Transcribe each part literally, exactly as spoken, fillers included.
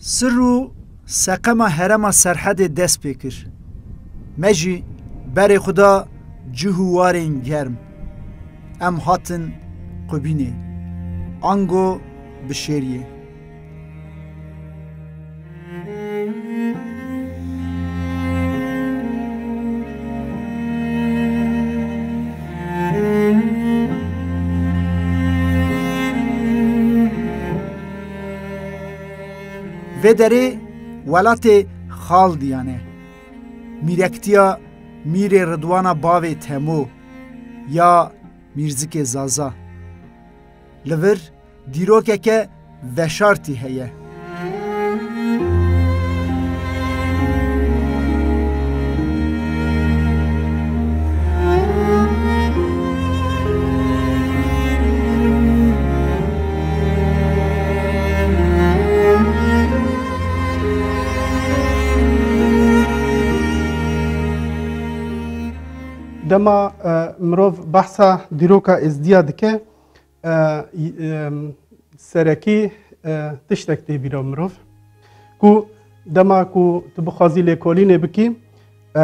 Sir û seqema herêma Serhedê dest pê kir. Me jî berê xwe da cih û warên germ. Em hatin Qubînê, ango Bişêriyê. Vê derê welatê Xaldiyan e. Mîrektiya Mîrê Ridwana bavê Temo ya Mîrzikê Zaza. Li vir dîrokeke veşartî heye. Dema, e, mirov behsa dîroka Êzdiya dike, e, y-, e, serekî, e, tiştek tê bîra mirov. Ku dema ku tu bixwazî lêkolînê bikî, e,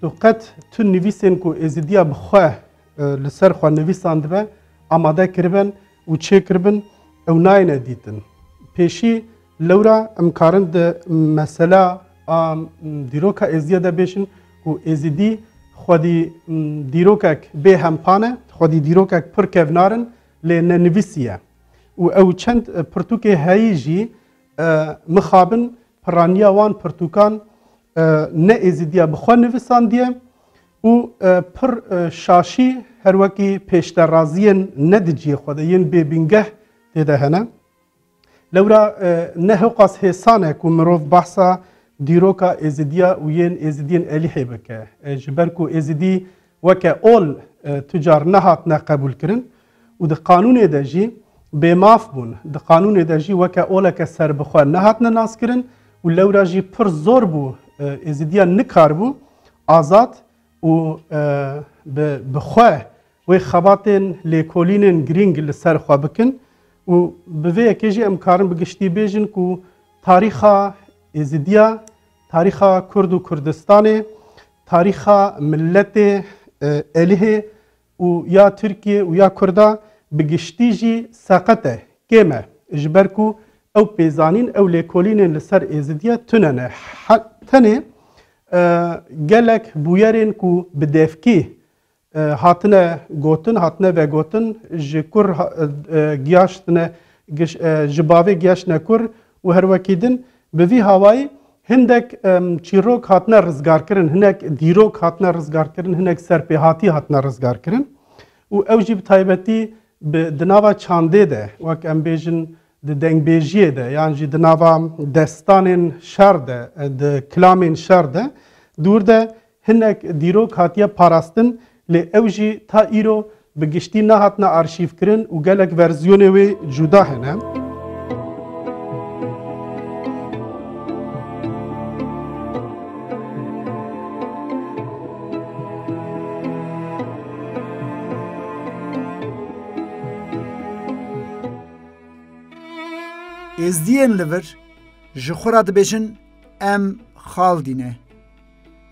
tu qet tu nivîsên ku Êzidiya bi xwe, e, li ser xwe nivîsandibe, amade kiribin û çêkiribin, ew nayêne dîtin. Pêşî lewra em karin di mesela a, m, dîroka Êzidiya de bêjin ku Êzidî xwedî, m, dîrokek bê hempa ne, xwedî dîrokek pir kevnar in, lê ne nivîsî ye. Û ew çend, e, pirtûkê heyî jî, e, mixabin piraniya wan pirtûkan, e, ne Êzidiya bi xwe nivisandiye û, e, pir, e, şaşî her wekî pêşteraziyên ne di cihê xwe de yên bêbîngeh tê de hene. Lewra, e, ne hewqas hêsan e ku mirov behsa dîroka Êzidiya û yên Êzidiyên Elîhê bike. E, ji ber ku Êzidî weke ol, e, tu car nehatine qebûlkirin û di qanûnê de jî bêmaf bûn. Di qanûnê de jî weke oleke serbixwe nehatine naskirin û lewra jî pir zor bû, e, Êzidiya nikaribû azad û, e, bi, bi xwe wê xebatên lêkolînên girîng li ser xwe bikin û bi vê yekê jî em karin bi giştî bêjin ku tarîxa Êzidiya, tarîxa Kurd û Kurdistanê, tarîxa miletê, e, Elihê û ya Tirkiye û ya Kurda bi giştî jî seqet e, kêm e. Ji ber ku ew pêzanîn, ew lêkolînên li ser Êzidiya tune ne. He-, tenê, e, gelek bûyerên ku bi devkî, e, hatine gotin, hatine vegotin, ji kur ha-, e, giyaştine, giş-, e, ji bavê giyaştine kur û her wekî din. Bi vî hawayî hindek, em, çîrok hatine rizgarkirin, hinek dîrok hatine rizgarkirin, hinek serpêhatî hatine rizgarkirin û ew jî bi taybetî bi, di nava çandê de, wek em bêjin, di dengbêjiyê de, yan jî di nava destanên şer de, e, di kilamên şer de, dûr de hinek dîrok hatiye parastin, lê ew jî ta îro bi giştî nehatine arşîvkirin û gelek verzyonê wê cuda hene. Êzdiyên li vir ji xwe re dibêjin, em Xaldî ne.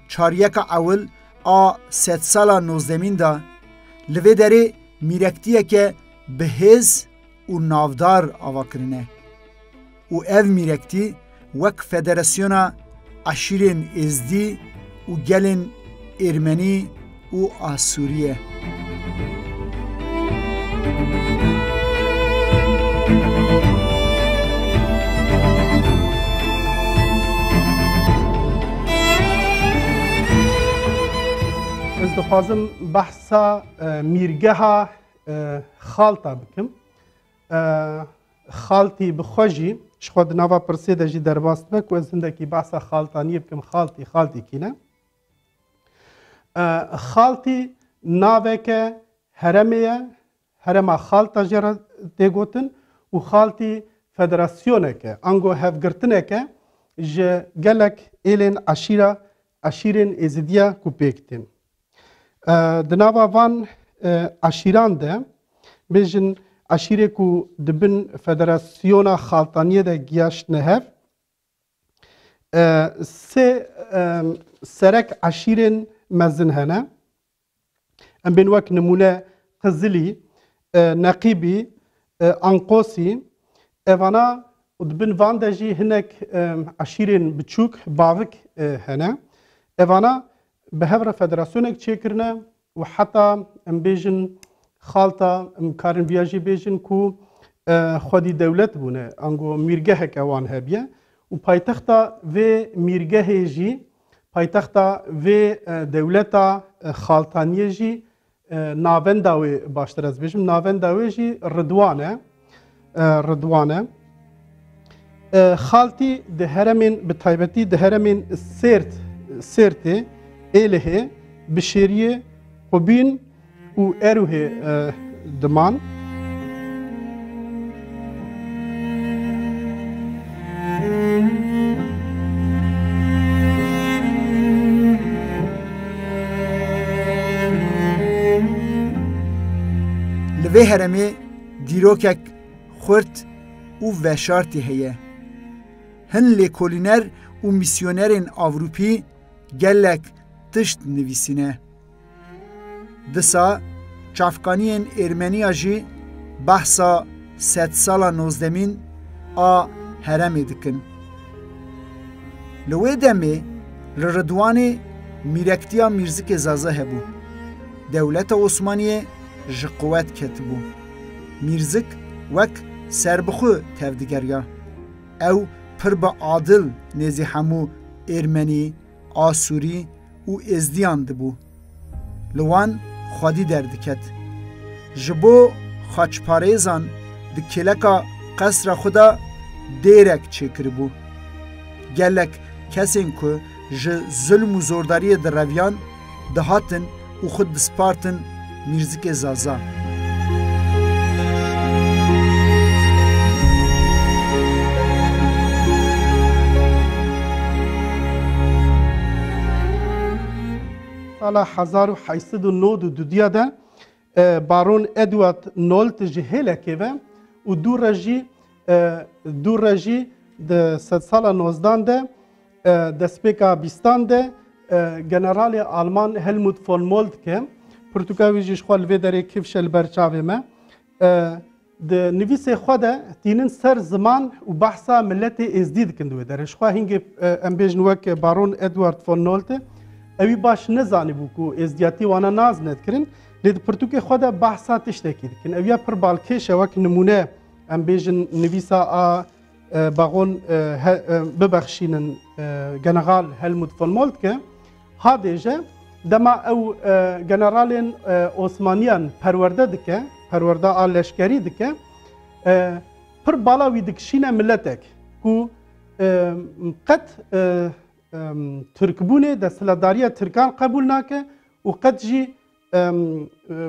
Çaryeka ewil a sedsala nozdemîn de li vê derê mîrektiyeke bi hêz û navdar ava kirine û ev mîrektî wek federasyona eşîrên Êzdî û gelên Êrmenî û Asûrî ye. Ez dixwazim behsa, e, mîrgeha, e, Xalta bikim. E, Xaltî bi xwe jî, ji xwe di nava pirsê de jî derbas dibe ku ez hindekî behsa Xaltaniyê bikim, Xaltî, Xaltî kî ne? E, Xaltî naveke heremê ye, herema Xalta jê re tê gotin û Xaltî federasyoneke, ango hevgirtineke ji gelek êlên eşîra, eşîrên Êzidiya ku pêk tên. E, di nava van, e, eşîran de, bêjin eşîrê ku di bin federasyona Xaltaniyê de giyaştine hev, E, sê, e, serek eşîrên mezin hene. Em bên wek nimûne Qizilî, e, Neqîbî, e, Anqosî. Evana û di bin van de jî hinek, e, eşîrên biçûk, bavik, e, hene. Evana bi hev re federasyonek çêkirine û heta em bêjin xalta, em karin viya jî bêjin ku, e, xwedî dewlet bûne, ango mîrgeheke wan hebiye û paytexta vê mîrgehê jî, paytexta vê, e, dewleta, e, xaltaniyê jî, e, navenda wê, baştir ez bêjim, navenda wê jî Ridwan e. E, Ridwan e. E, Xaltî di heremên, bi taybetî di heremên Sêrt, Sêrtê, Êlihê, Bişêriyê, Qubîn û Erûhê, e, diman. Li vê heremê dîrokek xurt û veşartî heye. Hin lêkolîner û misyonerên Ewropî gelek tişt nivîsîne. Disa çavkaniyên Ermeniya jî behsa sedsala nozdemîn a heremê dikin. Li wê demê li Ridwanê mîrektiya Mîrzikê Zaza hebû. Dewleta Osmaniyê ji quwet ketibû. Mîrzik wek serbixwe tevdigeriya. Ew pir bi adil nêzî hemû Ermenî, Asûrî û Êzdiyan dibû. Li wan xwedî derdiket. Ji bo xaçparêzan di kêleka qesra xwe de dêrek çêkiribû. Gelek kesên ku ji zulm û zordariyê direviyan, dihatin û xwe dispartin Mîrzikê Zaza. Sala hezar û heşt sed û nod û dudiya de, e, Baron Edward Nolte ji Hêlekê ve û dû re jî, e, dû re jî di sedsala nozdan de, e, destpêka bîstan de, e, generalê Alman Helmut von Moltke, pirtûka wî jî ji xwe li vê derê kifş e li ber çavê me. E, Di nivîsê xwe de tînin ser ziman û behsa miletê Êzdî dikin di wê derê. Ji xwe hingê, e, em bêjin wek Baron Edward von Nolte, ewî baş nezanîbû ku êzdiyatî wana nas nedikirin, lê di pirtûkê xwe de behsa tiştekî dikin. Ew ya pir balkêş e, wek nimûne em bêjin nivîsa a, e, Baron, e, he, e, bibexşînin, e, General Helmut von Moltke. Hadê jî dema ew, e, generalên, e, Osmaniyan perwerde dike, perwerde a leşkerî dike, e, pir bala wî dikişîne miletek ku, e, qet, e, e, Tirkbûnê desthilatdariya Tirkan qebûl nake û qet jî, e, e,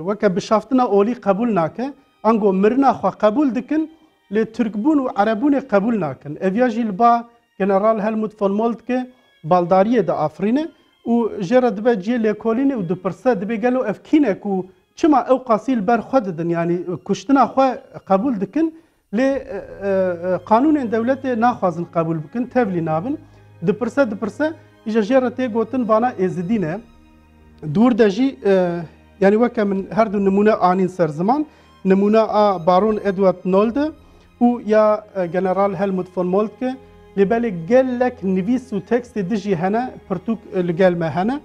weke bişaftina olî qebûl nake. Ango mirina xwe qebûl dikin, lê Tirkbûn û Erebûnê qebûl nakin. Ev ya jî li ba General Helmut von Moltke baldariyê diafirîne û jê re dibe cihê lêkolînê û dipirse, dibê gelo ev kî ne ku çima ew qasî li ber xwe didin, yanî kuştina xwe qebûl dikin, lê, e, e, e, qanûnên dewletê naxwazin qebûl bikin, tevlî nabin. Dipirse, dipirse, îja jê re tê gotin vana Êzidî ne. Dûr de jî, e, yanî weke min her du nimûne anîn ser ziman, nimûna a Baron Edward Nolde û ya, e, General Helmut von Moltke, lê belê gelek nivîs û tekstê din jî hene, pirtûk, e, li gel me hene,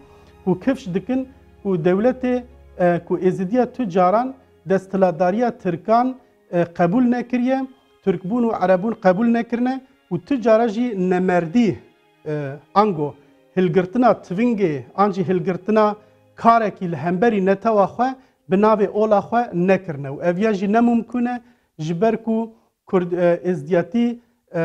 ku kifş dikin ku dewletê, e, ku Êzidiya tu caran desthilatdariya Tirkan, e, qebûl nekiriye, Tirkbûn û Erebûn qebûl nekirine û tu cara jî nemerdî, e, ango hilgirtina tivingê an jî hilgirtina karekî li hemberî netewa xwe bi navê ola xwe nekirine û ev ya jî ne mumkûn e, ji ber ku Kurd, e, êzdiyatî, e,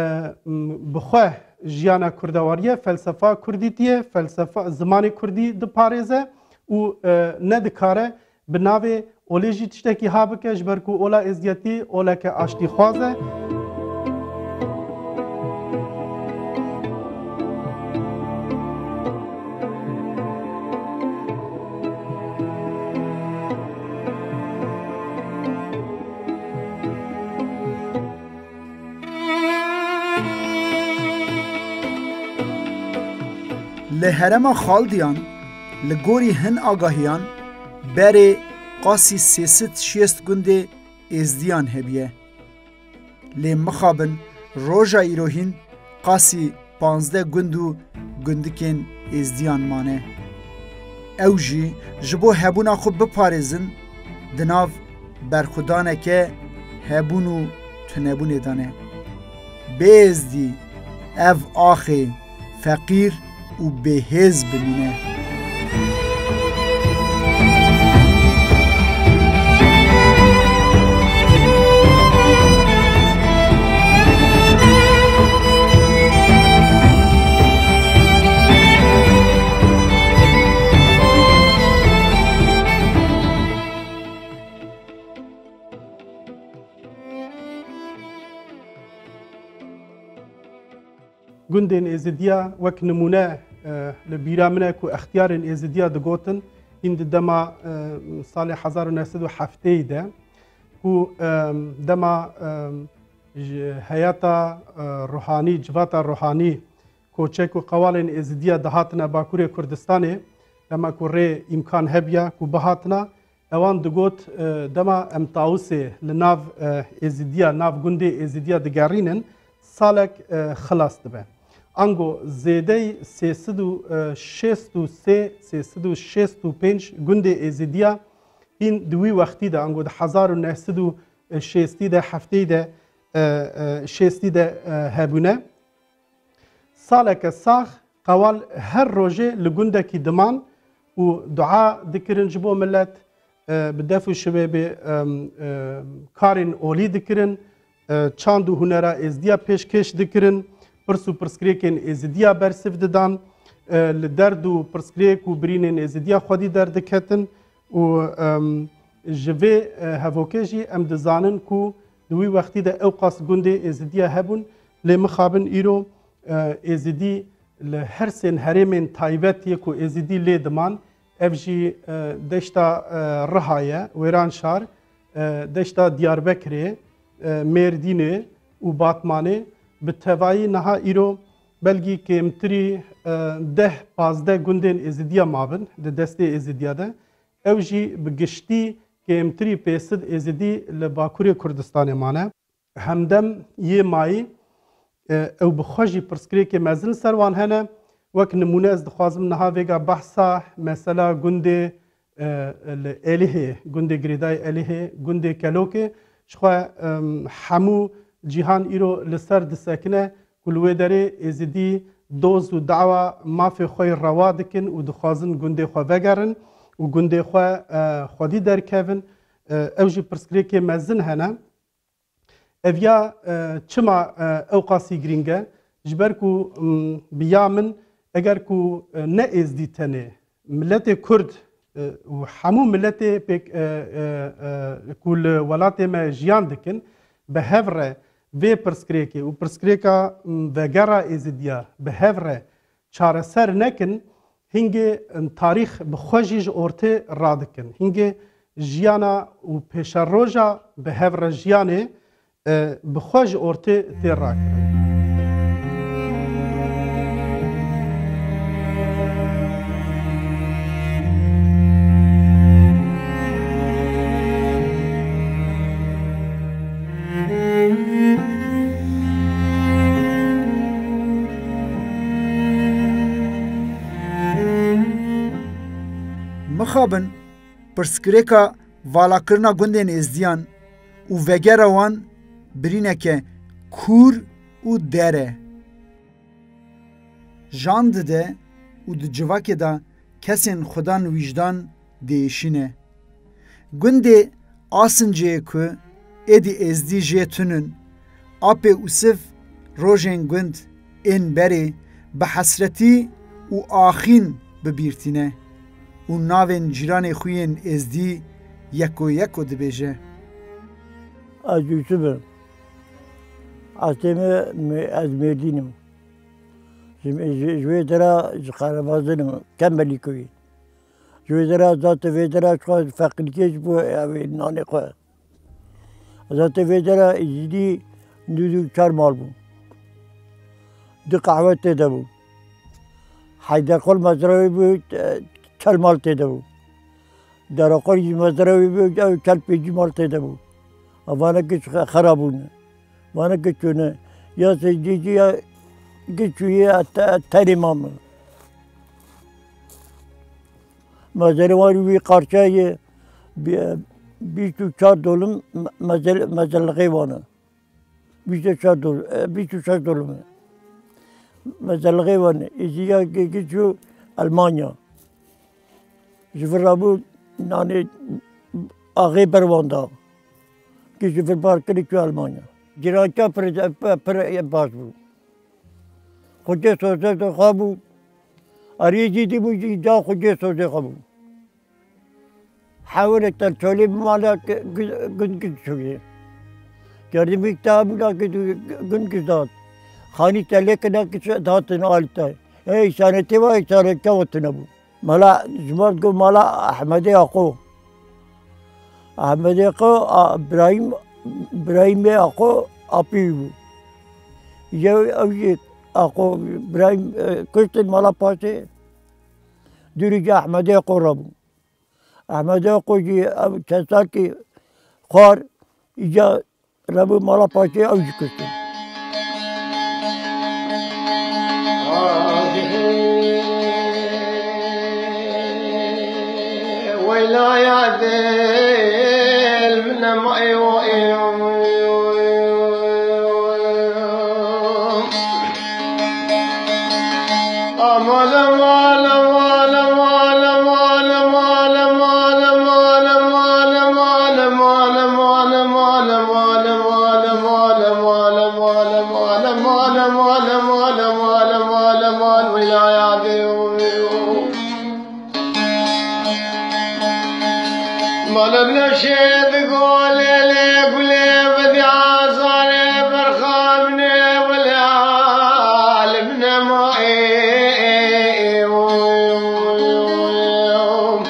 m, bi xwe jiyana kurdewariyê, felsefa kurdîtiyê, felsefa, zimanê kurdî diparêze û, e, nedikare bi navê olê jî tiştekî ha bike, ji ber ku ola êzdiyatî oleke aştîxwaz e. Li herêma Xaldiyan, li gorî hin agahiyan, berê qasî sê sed şêst gundê Êzdiyan hebûye. Lê mixabin roja îro hîn qasî panzdeh gund û gundikên Êzdiyan mane. Ew jî ji bo hebûna xwe biparêzin, di nav berxwedaneke hebûn û tunebûnê de ne. Bê Êzdî ev axê feqîr û bêhêz bimîne. Gundên Êzidiya wek nimûne, e, li bîra min e ku extiyarên Êzidiya digotin, hîn di dema, e, salê hezar û neh sed û heftê de ku, e, dema, e, ji heyata, e, ruhanî, civata ruhanî, koçek û qewalên Êzidiya dihatine Bakurê Kurdistanê, dema ku rê îmkan hebiya ku bihatina, ewan digot, e, dema em Tawusê li nav, e, Êzidiya, nav gundê Êzidiya digerînin, salek, e, xilas dibe. Ango zêdeyî sê sed û şêst û sê, sê sed û şêst û pênc gundê Êzidiya hîn di wî wextî de, ango di hezar û neh sed û şêstî de, heftêyî de, e, e, şêstî de, e, hebûne. Saleke sax qewal her rojê li gundekî diman û dua dikirin ji bo milet, e, bi def û şivê bê, em, e, karên olî dikirin, e, çand û hunera Êzidiya pêşkêş dikirin, pirs û pirsgirêkên Êzidiya bersiv didan, e, li derd û pirsgirêk û birînên Êzidiya xwedî derdiketin û, em, ji vê, e, hevokê jî em dizanin ku di wî wextî de ewqas gundê Êzidiya hebûn, lê mixabin îro, e, Êzidî li her sên herêmên taybet yê ku Êzidî lê diman, ev jî, e, deşta, e, Riha ye, Wêranşar, e, deşta Diyarbekirê, e, Mêrdînê û Batmanê, bi tevayî niha îro belkî kêmtirî, e, deh pazdeh gundên Êzidiya mabin di destê Êzidiya de. Ew jî bi giştî kêmtirî pêsid Êzidî li Bakurê Kurdistanê mane. Hemdem yê mayî, e, ew bi xwe jî pirsgirêkê mezin li ser wan hene. Wek nimûne ez dixwazim niha vêga behsa mesela gundê, e, li Êlihê, gundê girêdayî Êlihê, gundê Kelokê, ji xwe, em, hemû cîhan îro li ser disekine ku li wê derê Êzidî doz û dawa mafê xwe yê rewa dikin û dixwazin gundê xwe vegerin û gundê xwe, e, xwedî derkevin. E, ew jî pirsgirêkê mezin hene. Ev ya, e, çima, e, ewqasî girîng e? Ji ber ku, m, bi ya min, eger ku, e, ne Êzdî tenê, miletê Kurd, e, û hemû miletê pêk, e, e, e, ku li welatê me jiyan dikin, bi hev re vê pirsgirêkê û pirsgirêka, m, vegera Êzidiya bi hev re çareser nekin, hingê, em, tarîx bi xwe jî ji ortê radikin. Hingê jiyana û pêşeroja bi hev re jiyanê, e, bi xwe ji ortê tê rakirin. Mixabin, pirsgirêka valakirina gundên Êzdiyan û vegera wan birîneke kûr û der e. Jan dide û di civakê de kesên xwedan wîjdan diêşîne. Gundê Asincê ku êdî Êzdî jê tunin, apê Ûsiv rojên gund ên berê bi hesretî û axîn bi bîr tîne û navên cîranê xwe yên Êzdî yeko yeko dibêje. Ez Ûsiv im. Eslê me, me, ez Mêrdîn im. Ji, ji, ji wê dera ji Qeremazin im, Kemelî kuyê. Ji wê dera, zate vê dera çiqa feqîrkê ji bo ew ê nanê xwe. Zate vê dera Êzidî nû û çar mal bû. Du qehwe tê de bû. Heyderxol mezra wî bû, e, çel mal tê de bû. Derexol jî mezra wî bû, ew çel pêncî mal tê de bû. Vana giş xe-, xera bûne. Vana giş çûne. Ya sê cî cî ya giş çûye te-, tenê mame. Mezerê wan wî qarşe ye, bi-, bîst û çar dolim me-, mezel-, mezelixê wan e. Bîst û çar dol-, e, bîst û şeş dolim e. Mezelixê wan e. Êzî ya gi-, gi çû Elmanya. Ji vir rabû nanê axê ber wan da. Gi ji vir bar kirî çû Elmanya. Cîranka pir, pir, pir baş bû. Xwecê sozê xwe bû. Eriyê jî dî bû jî ca xwecê sozê xwe bû. Hewirek te çolê bi mala ke-, gu-, gund giş çûyê. Gerdimîk te hebûna ke tu gund giş dat. Xanî te lê kina ke çi datin alî te. Ey, îsanê tê va, îsanê kewa tune bû. Mala, ji me digo mala Ehmedê Aqo. Ehmedê Aqo, a, Birahîm, Birahîmê Aqo apî wî bû. Îca ew jî Aqo, Birahîm, e, kuştin mala paşê. Dûrî ca Ehmedê Aqo rabû. Ehmedê Aqo jî ev çend salkî xwar, îca Rebû mala paşê ew jî kuştin. Weyla ya dil min nema ê wa ê. Mala bi neşê digolê lê gulê bi diyazarê berxamine wele alim nema ê, ê, ê, ê, ê, ê, ê.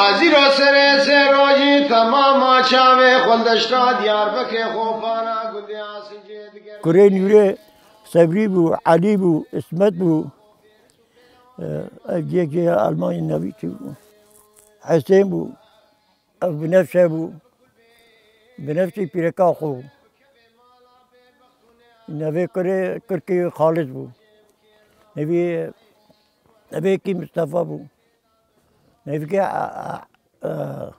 Azîro serê sê rojî temama çavê xwe li deşta Diyarbekirê xopana gundê Asicê diger. Kurê Nûrê Sebrî bû, Elî bû, Îsmet bû. Ev yekê Elmanyê nevî çi bû? Hesên bû. Ev Binefşe bû. Binefşê pîreka xwe bû. Nevê kurê Kirkê Xalis bû. Nevî, nevê kî Mistefa bû. Nevî kî, a, a, a,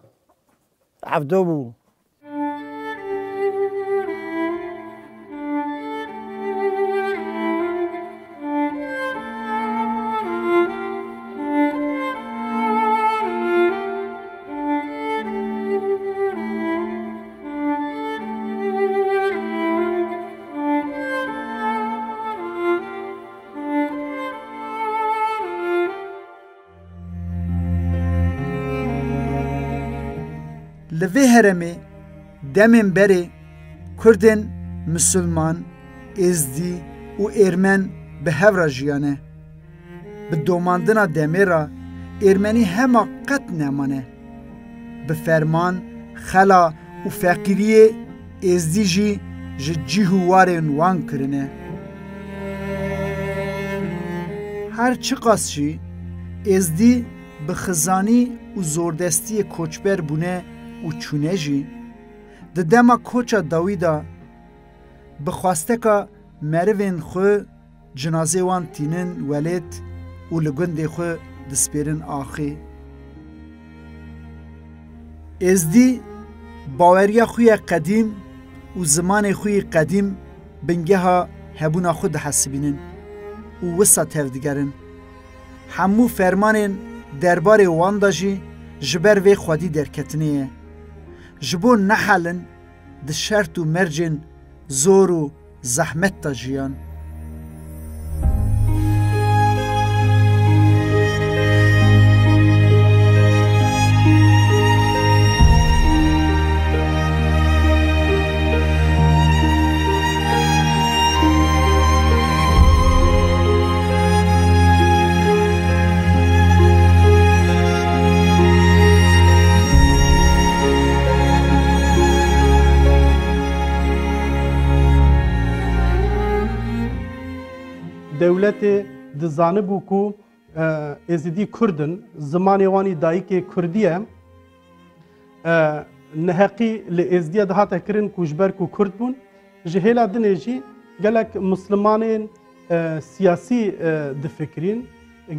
Evdo bû. Li vê herêmê demên berê Kurdên Misilman, Êzdî û Êrmen bi hev re jiyane. Bi domandina demê re Êrmenî hema qet nemane. Bi ferman, xela û feqîriyê Êzdî jî ji cih û warên wan kirine. Her çiqas jî Êzdî bi xizanî û zordestiyê koçber bûne û çûne jî, di dema koça dawî de bi xwesteka merivên xwe cinazê wan tînin welêt û li gundê xwe dispêrin axê. Êzdî baweriya xwe ya qedîm û zimanê xwe yê qedîm bingeha hebûna xwe dihesibînin û wisa tevdigerin. Hemû fermanên derbarê wan de jî ji ber vê xwedî derketinê ye. Ji bo nehelin di şert û mercên zor û zehmet de jiyan. Dewletê dizanibû ku, e, Êzidî Kurd in, zimanê wan î dayikê Kurdî ye. E, neheqî li Êzidiya dihate kirin ku ji ber ku Kurd bûn. Ji hêla dinê jî gelek Mislimanên, e, siyasî, e, difikirîn.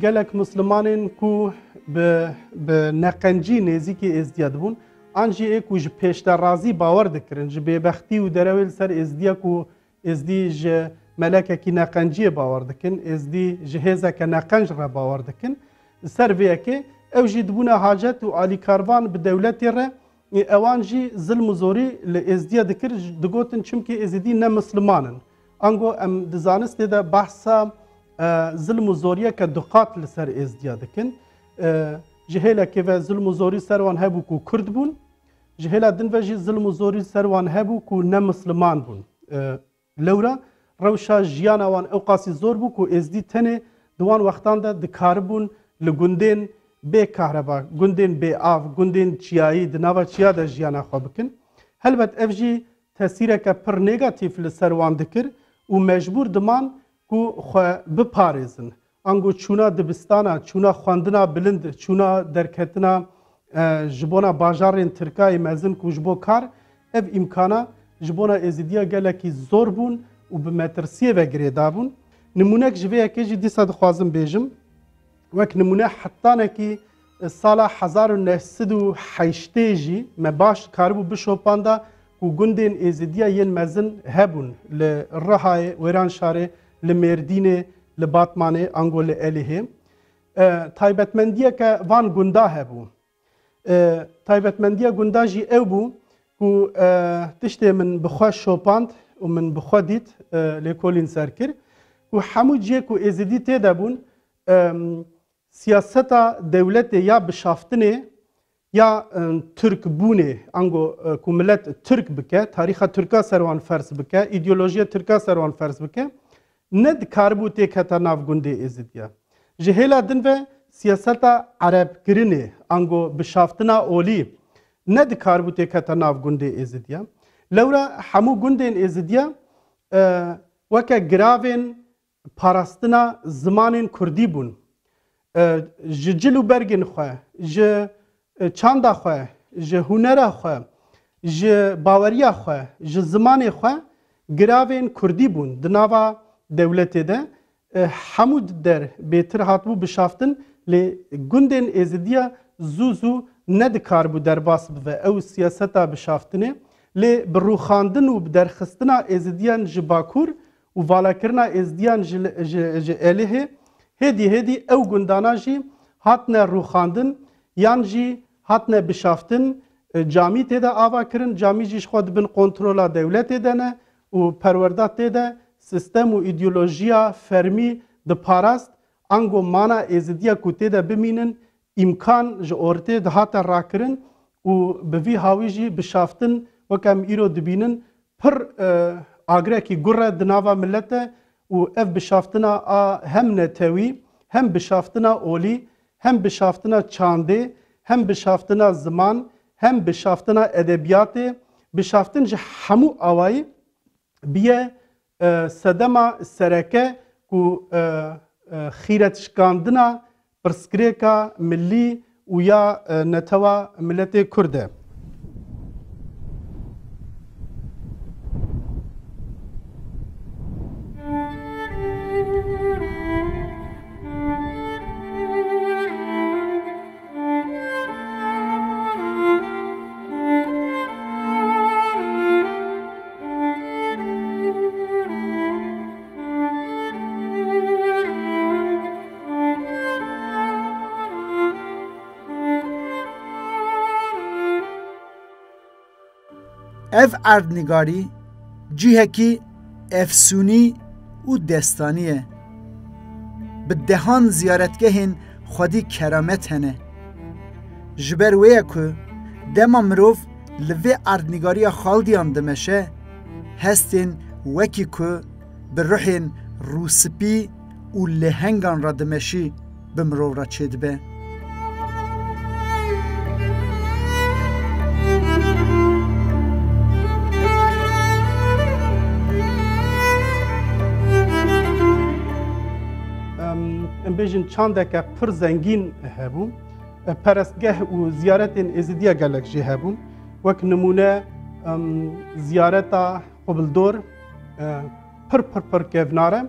Gelek Mislimanên ku bi, bi neqencî nêzîkî Êzidiya dibûn, an jî ê ku ji pêşderazî bawer dikirin, ji bêbextî û derewê li ser Êzidiya ku Êzdî ji melekekî neqenciyê bawer dikin, Êzdî ji hêzeke neqenc re bawer dikin. Li ser vê yekê ew jî dibûne hacet û alîkarvan bi dewletê re, ê, ewan jî zilm û zorî li Êzdiya dikir, digotin çimkî Êzidî ne Misliman in. Ango em di zanistê de behsa, e, zilm û zoriyeke duqat li ser Êzdiya dikin. E, ji hêlekê ve zilm û zorî ser wan hebû ku Kurd bûn, ji hêla din ve jî zilm û zorî ser wan hebû ku ne Misliman bûn. E, Lewra rewşa jiyana wan ewqasî zor bû ku Êzdî tenê di wan wextan de dikaribûn li gundên bê kahreba, gundên bê av, gundên çiyayî di nava çiya de jiyana xwe bikin. Helbet ev jî tesîreke pir negatîf li ser wan dikir û mecbûr diman ku xwe biparêzin. Ango çûna dibistana, çûna xwendina bilind, çûna derketina, e, ji bona bajarên Tirkayê mezin ku ji bo kar, ev îmkana ji bona Êzidiya gelekî zor bûn û bi metirsiyê ve girêdabûn. Nimûnek ji vê yekê jî dîsa dixwazim bêjim. Wek nimûne hetanekî, e, sala hezar û neh sed û heştê jî me baş karibû bişopanda ku gundên Êzidiya yên mezin hebûn li Rihayê, Wêranşarê, li Mêrdînê, li Batmanê, ango li Elihê. E, taybetmendiyeke van gunda hebû. E, taybetmendiya gunda jî ew bû ku, e, tiştê min bi xwe şopand û min bi xwe dît, e, lêkolîn ser kir ku hemû cihê ku Êzidî tê de bûn, em, siyaseta dewletê ya bişaftinê ya, em, Tirk bûnê, ango, e, ku milet Tirk bike, tarîxa Tirka ser wan ferz bike, îdeolojiya Tirka ser wan ferz bike, nedikaribû têkete nav gundê Êzidiya. Ji hêla din ve siyaseta Ereb kirinê, ango bişaftina olî, nedikaribû têkete nav gundê Êzidiya. Lewra hemû gundên Êzidiya, e, weke giravên parastina zimanên kurdî bûn. E, ji cil û bergên xwe, ji, e, çanda xwe, ji hunera xwe, ji baweriya xwe, ji zimanê xwe giravên kurdî bûn. Di nava dewletê de, e, hemû der bêtir hatibû bişaftin, lê gundên Êzidiya zû zû nedikaribû derbas bibe ew siyaseta bişaftinê. Lê bi rûxandin û bi derxistina Êzidiyan ji Bakur û valakirina Êzidiyan ji, ji, ji Elihê, hêdî hêdî ew gundana jî hatine rûxandin yan jî hatine bişaftin, e, camî tê de ava kirin, camî jî ji xwe di bin kontrola dewletê de ne û perwerda tê de sistem û îdeolojiya fermî diparast, ango mana Êzidiya ku tê de bimînin, îmkan ji ortê dihate rakirin û bi vî hawî jî bişaftin weke em îro dibînin pir, e, agirekî gur e di nava milet de û ev bişaftina a hem netewî, hem bişaftina olî, hem bişaftina çandê, hem bişaftina ziman, hem bişaftina edebiyatê, bişaftin ji hemû awayî biye, e, sedema sereke ku, e, e, xîretşikandina pirsgirêka milî û ya, e, netewa miletê Kurd e. Ev erdnîgarî cihekî efsûnî û destanî ye. Bi dehan ziyaretgehên xwedî keramet hene. Ji ber wê ye ku dema mirov li vê erdnîgariya xaldiyan dimeşe, hestên wekî ku bi ruhên rûspî û lêhengan re dimeşî, bi mirov re çêdibe. Em, Jin çandeke pir zengîn hebû. Perestgeh û ziyaretên Êzidiya gelek jî hebûn. Wek nimûne, em, ziyareta Qubildor, e, pir, pir, pir kevnar e.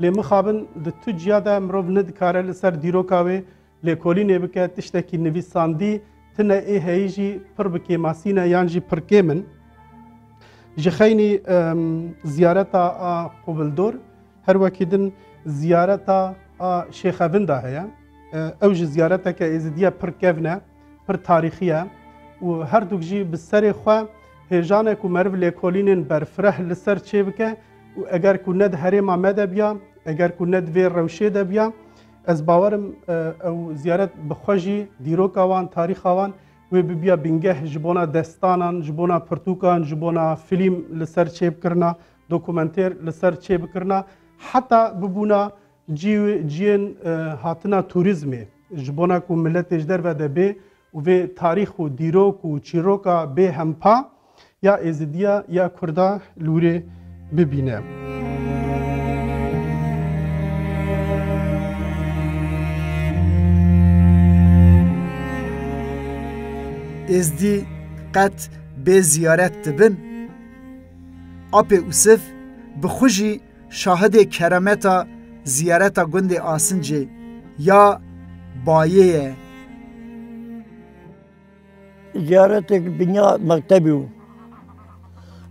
Lê mixabin di tu ciya de mirov nedikare li ser dîroka wê lêkolînê bike, tiştekî nivîsandî tine ê heyî jî pir bi kêmasî ne yan jî pir kêm in. Ji xeynî, em, ziyareta a Qubildor, her wekî din ziyareta a Şêxevinda heye. E, ew ji ziyareteke Êzidiya pir kevn e, pir tarîxî ye û herduk jî bi serê xwe hêjane ku meriv lêkolînên berfireh li ser çêbike û eger ku ne di herêma me de biya, eger ku ne di vê rewşê de biya, ez bawerim, e, ew ziyaret bi xwe jî dîroka wan, tarîxa wan wê bibiya bingeh ji bona destanan, ji bona pirtûkan, ji bona fîlm li ser çêbikirina, dokumenter li ser çêbikirina, heta bibûna cî-, ciyên, e, hatina turîzmê, ji bona ku miletê ji derve de bê û vê tarîx û dîrok û çîroka bê hempa ya Êzidiya ya Kurda li wîrê bibîne. Êzdî qet bê ziyaret dibin? Apê Ûsif bi xwe jî şahidê keremeta ziyareta gundê Asincê ya Bayê ye. Ziyaretek dinya mektebî bû.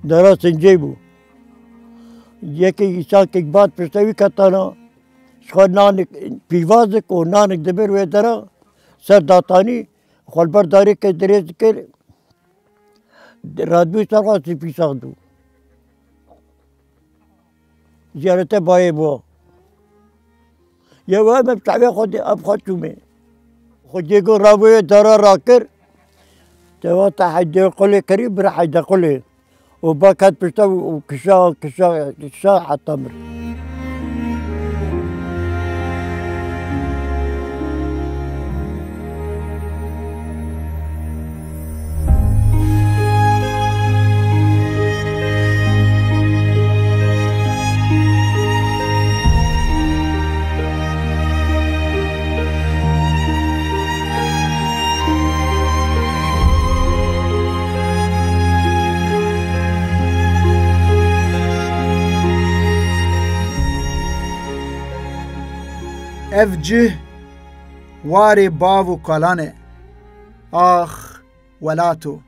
Dera Sincê bû. Yekê îsakek bat piştewî ketana, ji xwe nanik, pîvazik û nanik dibir wê dera, ser datanî, xwe li ber darê ke dirêj dikir, radbû ser xwe sîpî sax dû. Ziyarete bayê bû. Yew em ev çavê xwe dê, ev xwe çûmê. Xwediyê got, "Ravoyê dara rakir." Te va te heydê qulê kirî, bira heydê qulê. Û ba ket pişta û kişa, kişa, kişa heta mir. Ev cih warê bav û kalan e. Ax, welato.